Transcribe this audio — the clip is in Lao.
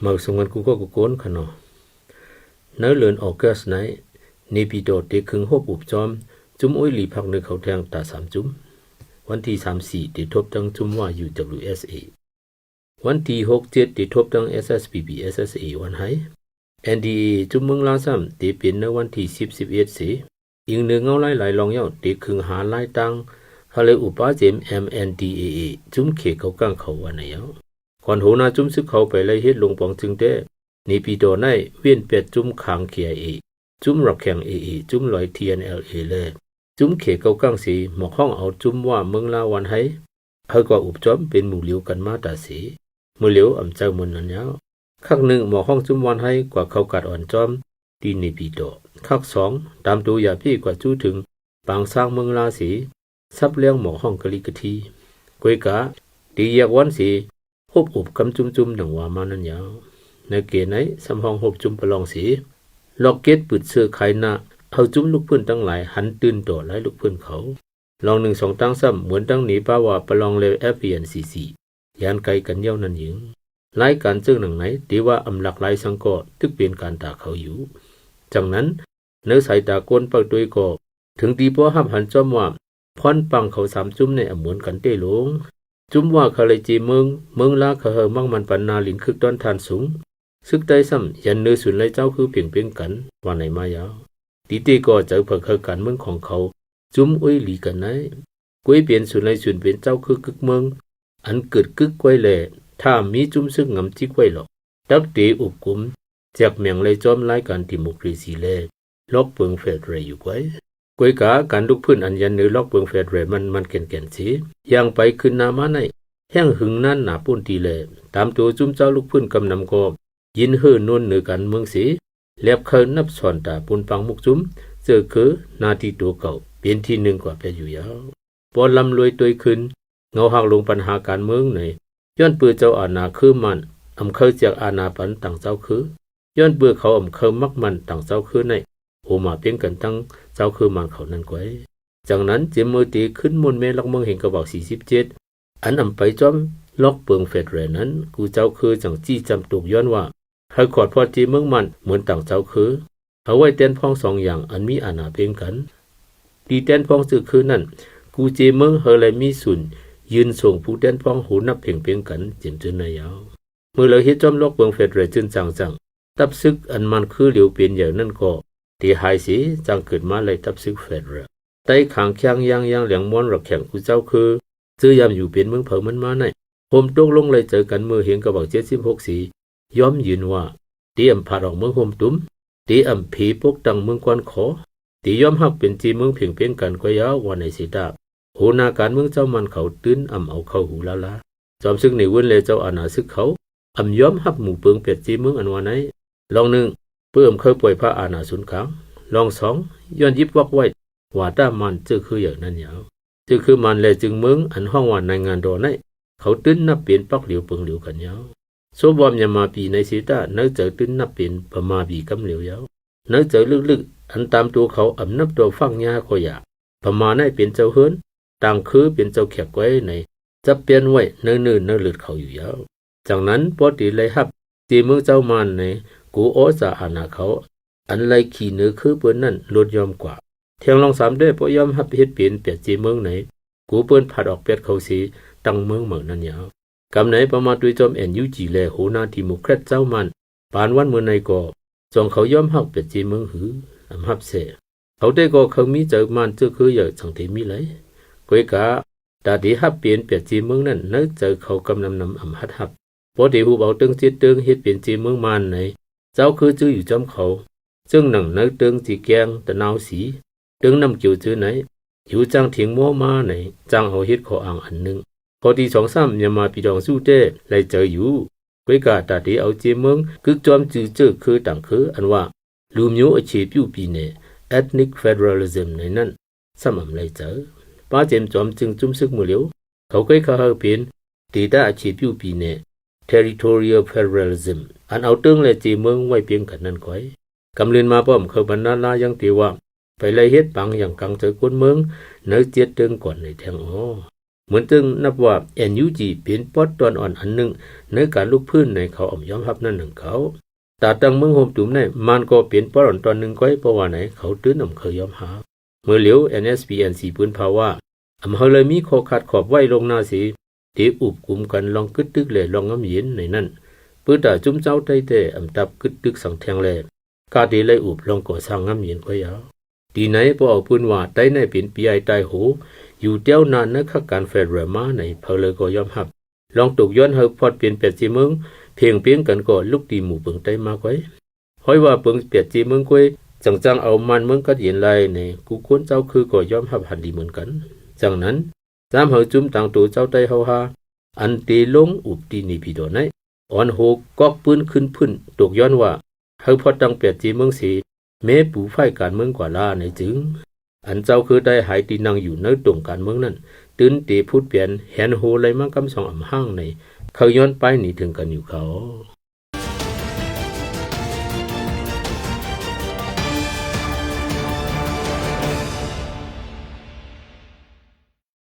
ມາສົ່ງກັນ ກູ່ເກົາະກູ່ໂກນ ຂະເນາະ. ໃນເດືອນ August ໃນ ເນປີດໍ ເຕຄຶງ ໂຮບອຸບຈອມ ຈຸ້ມອຸ້ຍຫຼີ ພາກເໜືອ ເຂົາແທ່ງ ຕາ ສາມ ຈຸ້ມ. ວັນທີ ສາມ ສີ່ ເຕທົບທັງ ຈຸ້ມວ່າ UWSA. ວັນທີ ຫົກ ເຈັດ ເຕທົບທັງ SSPP SSA ວັນໄຮ. NDAA ຈຸ້ມເມືອງລາວ ຊ້ຳ ເຕເປັນ ໃນວັນທີ ສິບ ສິບເອັດ ເສ. ອີງເໜືອເງົາລາຍຫຼາຍລອງເຍົາ ເຕຄຶງ ຫາລາຍຕ່າງ ເຂົາເລີຍອຸປາເຈມ MNDAA ຈຸ້ມເຂເກົາກ້າງ ເຂົາວ່າໃນເຍົາ. ກ່ອນໂຫນາຈຸ້ມຊຶກ ເຂົາໄປໄລ່ເຮັດ ລົງປອງ ຈຶ່ງແຕ້ ເນປີດໍ ໃນ ເວັ້ນແປດ ຈຸ້ມຂາງ KIA ຈຸ້ມຣັກແຂ່ງ AA ຈຸ້ມລອຍ TNLA ແລ ຈຸ້ມເຂເກົາກ້າງ ເສ. ໝອກຮ້ອງເອົາ ຈຸ້ມວ່າ ເມືອງລາວ ວັນໄຮ ເຂົາກວ່າອຸບຈອມ ເປັນໝູ່ຫຼຽວກັນມາ ຕາ ເສ. ເມື່ອຫຼຽວ ອຳເຈົ້າ ເໝິນນັ້ນເຍົາ. ຄັກ ໜຶ່ງ ໝອກຮ້ອງ ຈຸ້ມວັນໄຮ ກວ່າເຂົາກາດອ່ອນຈອມ ທີ່ເນປີດໍ. ຄັກ ສອງ ຕາມໂຕຢາເພ ກວ່າຈູ້ເຖິງ ປາງຊ້າງ ເມືອງລາ ເສ. ສັບແລງ ໝອກຮ້ອງ ກະລິກະທີ. ກວຍກາ ເຕແຍກວັນ ເສ ໂຮບອົບ ກຳຈຸ້ມໆ ດັ່ງວ່າມານັ້ນເຍົາ. ໃນເກໃນ ສຳຮ້ອງໂຮບຈຸ້ມປະລອງ ເສ. ລອກເກັດ ປືດເສື້ອຂາຍໜ້າ ເອົາຈຸ້ມລູກພື້ນ ທັງຫຼາຍ ຫັນຕື່ນ ຕໍ່ລາຍລູກພື້ນເຂົາ. ລອງ ໜຶ່ງສອງ ຕາງຊ້ຳ ເໝືອນດັ່ງເນປາວ່າ ປະລອງ ແລ FPNCC ຢ້ານໄກກັນເຍົານັ້ນເອງ. ລາຍການເຊິ່ງໜັງໃນ ເຕວ່າ ອຳຫຼາກຫຼາຍສັງ ກໍຕຶກເປັນການຕາເຂົາຢູ່. ຈັ່ງນັ້ນ ໃນສາຍຕາ ໂກນເປົ້າ ໂຕຍ ກໍ ເຖິງທີ່ພໍຮັບຫັນຈອມວ່າ ພອນປາງເຂົາ ສາມ ຈຸ້ມ ໃນ ອຳໝວນກັນເຕ້ລົງ. ຈຸ້ມວ່າ ເຂົາໄລ່ເຈເມືອງ ເມືອງລາ ເຂົາເຮີມັກໝັ້ນ ປັນນາລິນ ຄຶກຕ້ອນ ທ່ານສູງ. ຊຶກໃຕ້ຊ້ຳ ຢັນເໜີສູນໄລ່ ເຈົ້າຄືເພງເປັນກັນ ວ່າໃນມາເຍົາ. ຕີເຕ ກໍເຈົ້າ ເພິ່ນເຄີການເມືອງ ຂອງເຂົາ ຈຸ້ມອຸ້ຍຫຼີກັນໃນ ກວຍເປັນສູນໄລ່ສູນ ເປັນເຈົ້າຄືກຶກເມືອງ ອັນເກີດກຶກໄວ້ແລ ຖ້າມີຈຸ້ມຊຶກ ງຳຈິກໄວ້ຫຼອກ ຕັກເຕ ອົບກຸມ ແຈກແໝງໄລ່ຈອມ ລາຍການ ດີໂມເຄຣຊີ ແລ ລອກເປິງ ເຟດເຣ ຢູ່ໄກວ. ກວຍກາ ການລຸກຟື້ນ ອັນຢັນເໜີ ລອກເປິງ ເຟດເຣ ມັນມັນແກ່ນໆ ເສ. ຢ່າງໄປ ຄືນນາມາໃນ ແຮງຫຶງນານໜາ ປຸ້ນຕີແລ ຕາມໂຕ ຈຸ້ມເຈົ້າລຸກຟື້ນ ກຳນຳ ກໍ ຍິນເຮີໂນນເໜີ ການເມືອງ ເສ. ແລບເຄີ ນັບສອນຕາ ປຸນປັງ ມຸກຈຸ້ມ ເຈີເຄີ ໜ້າທີ່ໂຕເກົ່າ ເປັນທີ່ໜຶ່ງ ກວ່າແປດຢູ່ຍາວ. ພໍລຳລວຍ ໂຕຍຄືນ ເງົາຫັກລົງ ປັນຫາການເມືອງໃນ ຍ້ອນເປີເຈົ້າອານາ ຄືມານ ອຳເຄີແຈກອານາ ປັນຕ່າງເຈົ້າຄື. ຍ້ອນເປີເຂົາ ອຳເຄີມັກໝັ້ນ ຕ່າງເຈົ້າຄືໃນ ໂອມາເປັນກັນ ຕັ້ງເຈົ້າຄືມານ ເຂົານັ້ນໄກວ. ຈັ່ງນັ້ນ ເຈມເມີເຕ ຄືນມ້ວນແມ່ ລັກເມືອງ ເຫັງກະບາກ ສີ່ສິບເຈັດ ອັນອຳໄປຈອມ ລອກເປິງ ເຟດເຣ ນັ້ນ ກູເຈົ້າຄື ຈັ່ງຈີ້ຈຳຕົກ ຍ້ອນວ່າ ເຮົາຂອດພອດ ເຈເມືອງມານ ເໝືອນຕ່າງເຈົ້າຄື. ເຮົາໄວ້ແຕ່ນພ້ອງ ສອງຢ່າງ ອັນມີອານາເພງກັນ. ທີ່ແຕ່ນພ້ອງ ເຈີຄືນັ້ນ ກູເຈເມືອງ ເຮົາໄລມີສູນ ຢືນສົ່ງ ຜູ້ແຕ່ນພ້ອງ ໂຫນັບເພງເປັງກັນ ເຈັມຈົນໃນຍາວ. ເມື່ອລາວເຮັດຈອມ ລອກເປິງ ເຟດເຣ ຈືນຈາງຈັ່ງ ຕັບຊຶກ ອັນມັນຄືຫຼຽວເປັນໃຫຍ່ນັ້ນ ກໍເຕຫາຍເສ ຈັ່ງເກີດມາ ໄລຕັບຊຶກ ເຟດເຣ ໃຕ້ຂາງ ຄຽງຢ່າງ ຢ່າງແຫຼງ ມອນ ຣັກແຂ່ງ ກູເຈົ້າຄື ເຈີຍາມຢູ່ເປັນ ເມືອງເຜີາມັນມາໃນ ໂຮມຕົກລົງ ໄລເຈີກັນ ເມື່ອເຫັງກະບາກ ເຈັດສິບຫົກ ເສ. ຍອມຢືນວ່າ ເຕອຳຜາດອອກ ເມືອງໂຮມຕຸມ ເຕອຳເພປົກຕັ້ງ ເມືອງກວານຂໍ ເຕຍອມຮັບ ເປັນເຈເມືອງ ເພງເປັງກັນ ກວ່າຍາວ ວ່າໃນເສຕາ ໂຫນາການເມືອງ ເຈົ້າມານເຂົາ ຕື່ນອຳເອົາ ເຂົ້າຫູລາລາ. ຈອມຊຶກ ເນວືນ ແລ ເຈົ້າອານາຊຶກເຂົາ ອຳຍອມຮັບ ໝູ່ເປິງ ແປດເຈເມືອງ ອັນວ່າໃນ. ລອງ ໜຶ່ງ ເປີອຳເຄີປ່ອຍພາ ອານາສູນກາງ. ລອງ ສອງ ຍ້ອນຢິບວັກໄວ້ ວ່າ ຕາມານ ເຈີຄືໃຫຍ່ນັ້ນຍາວ. ເຈີຄືມານ ແລ ຈຶ່ງເມືອງ ອັນຮ້ອງວ່າ ນາຍງານດໍໃນ ເຂົາຕື່ນນັບເປັນ ປັກຫຼຽວເປິງຫຼຽວກັນຍາວ. ສົບວ່າ ມຽນມາປີໃນເສຕາ ໃນເຈີຕື່ນນັບເປັນ ພະມ້າບີ ກຳຫຼຽວຍາວ. ໃນເຈີເລິກໆ ອັນຕາມໂຕເຂົາ ອຳນັບຕໍ່ ຟາກຍາກໍຢາ ພະມ້າໃນ ເປັນເຈົ້າເຮືອນ ຕ່າງຄື ເປັນເຈົ້າແຂກໄກວໃນ ຈັບປ່ຽນໄວ້ ໃນເນື້ອໃນເລືອດເຂົາຢູ່ຍາວ. ຈັ່ງນັ້ນ ພໍເຕໄລຮັບ ເຈເມືອງ ເຈົ້າມານໃນ ໂກອໍຈາອານາເຂົາ ອັນໄລຂີ້ເໜີ ຄືເປີນນັ້ນ ລົດຍອມກວ່າ. ແທງລອງ ສາມ ແດ້ ພໍຍອມຮັບ ເຮັດເປັນ ແປດເຈເມືອງໃນ ໂກເປີນ ຜາດອອກແປດເຂົາເສ ຕັ້ງເມືອງໃໝ່ນັ້ນຍາວ. ກຳໃນ ປະມາດ ໂດຍຈອມ NUG ແລ ໂຫນາ ດີໂມແຄຣດ ເຈົ້າມານ ປານວັນເມື່ອໃນ ກໍ ຈອງເຂົາຍອມຮັບ ແປດເຈເມືອງ ຫຼື ອຳຮັບແຊ. ເຂົາແຕ່ ກໍເຄີຍມີເຈີມານ ເຈີຄືໃຫຍ່ ຈັ່ງເຕມີໄລ. ກວຍກາ ຕາເຕຮັບເປັນ ແປດເຈເມືອງນັ້ນ ໃນເຈີເຂົາ ກຳນຳນຳ ອຳຮັດຮັບ. ພໍເຕຮູບເອົາ ເຕີງເຈັດເຕີງ ເຮັດເປັນເຈເມືອງມານໃນ ເຈົ້າຄືຈື່ຢູ່ຈອມເຂົາ ເຊິ່ງໜັງໃນເຕີງ ເຈແກງ ຕະນາວສີ ເຕີງນ້ຳກຽວ ເຈີໃນ ຢູ່ຈ້າງເຖງມໍມາໃນ ຈ້າງເອົາເຮັດ ຂໍ້ອ້າງອັນໜຶ່ງ. ຂໍ້ທີສອງ ຊ້ຳ ຍາມາປີດອງ ສູ້ແຕ້ ໄລເຈີຢູ່. ກວຍກາ ຕາເຕເອົາເຈເມືອງ ກຶກຈອມຈື່ເຈີຄືຕ່າງຄື ອັນວ່າ ລູມໂຍ ອາເຈປິວປີແນ Ethnic Federalism ໃນນັ້ນ ຊ້ຳອຳໄລເຈີ. ປາເຈມຈອມ ຈຶ່ງຈຸ້ມຊຶກ ເມື່ອຫຼຽວ ເຂົາໄກວເຂົາເຮີເປັນ ເຕຕາ ອາເຈປິວປີແນ Territorial Federalism ອັນເອົາເຕີງ ແລ ເຈເມືອງ ໄວ້ເປັງກັນນັ້ນໄກວ. ກຳເລີນມາ ປ້ອມເຂົາບັນດາລາ ຍັງເຕວ່າ ໄປໄລເຮັດ ປາງຢ່າງກາງເຈີ ກົນເມືອງ ໃນເຈັດເຕີງ ກ່ອນໃນແທງອໍ. ເໝືອນເຊິ່ງນັບວ່າ NUG ເປັນປອດຕອນອ່ອນອັນໜຶ່ງ ໃນການລຸກຟື້ນໃນເຂົາອອກຍອມຮັບນັ້ນໜຶ່ງເຂົາ. ຕາຕັ້ງເມືອງໂຮມຕຸມໃນ ມັນກໍເປັນປອດອ່ອນຕອນໜຶ່ງກ້ອຍ ເພາະວ່າໃນເຂົາຕື່ນອຳເຄີຍຍອມຮັບ. ເມື່ອຫຼຽວ NSPNC ປືນພາວວ່າ ອຳເຮົາເລີຍມີຂໍ້ຄາດຂອບໄວ້ລ່ວງໜ້າເສ ເຕອຸບກຸມກັນລອງກຶດຕຶກແລະລອງງຳເຢັນໃນນັ້ນ ເປີຕາຈຸ້ມເຈົ້າໄຕ້ແຕ່ອຳຕັບກຶດຕຶກສັງແທງແລ ກາເຕໄລ່ອຸບລອງກໍ່ສ້າງງຳເຢັນກ້ອຍຢາວ. ຕີໃນ ປອກອອກປືນວ່າ ໄຕ້ໃນເປັນປີໄອຕາຍໂຫ ຢູ່ແຕ້ວໜ້າໃນຄັກການເຟເດີແຣລມາໃນ ເພີເລີກໍຍອມຮັບ ລອງຕົກຍ້ອນໃຫ້ພອດເປັນແປດເຈເມືອງ ເພງເພງກັນກໍລຸກຕີໝູ່ເປິງໄຕ້ມາກ້ອຍ. ຫ້ອຍວ່າເປິງແປດເຈເມືອງກ້ອຍ ຈັ່ງຈ້າງເອົາມານເມືອງກັດເຢັນໄລ່ໃນ ກູກຄົນເຈົ້າຄືກໍຍອມຮັບຫັນດີເໝືອນກັນ. ຈັ່ງນັ້ນ ສາມເຮົາຈຸ້ມຕາງໂຕເຈົ້າໄຕ້ເຮົາຫາ ອັນເຕລົງອຸບຕີເນປີດໍໃນ ອອນໂຮກອກປືນຂຶ້ນຟື້ນ ຕົກຍ້ອນວ່າ ໃຫ້ພອດຕັ້ງແປດເຈເມືອງເສ ແມ້ປູຝ່າຍການເມືອງກວ່າລາໃນຈຶ່ງ ອັນເຈົ້າຄືໄຕ້ຫາຍຕີນັ່ງຢູ່ໃນຕົງການເມືອງນັ້ນ ຕື່ນເຕພຸດແປນແຫນໂຮໄລ່ມາກຳສອງອຳຫ້າງໃນ ເຂົາຍ້ອນປ້າຍໜີເຖິງກັນຢູ່ເຂົາ.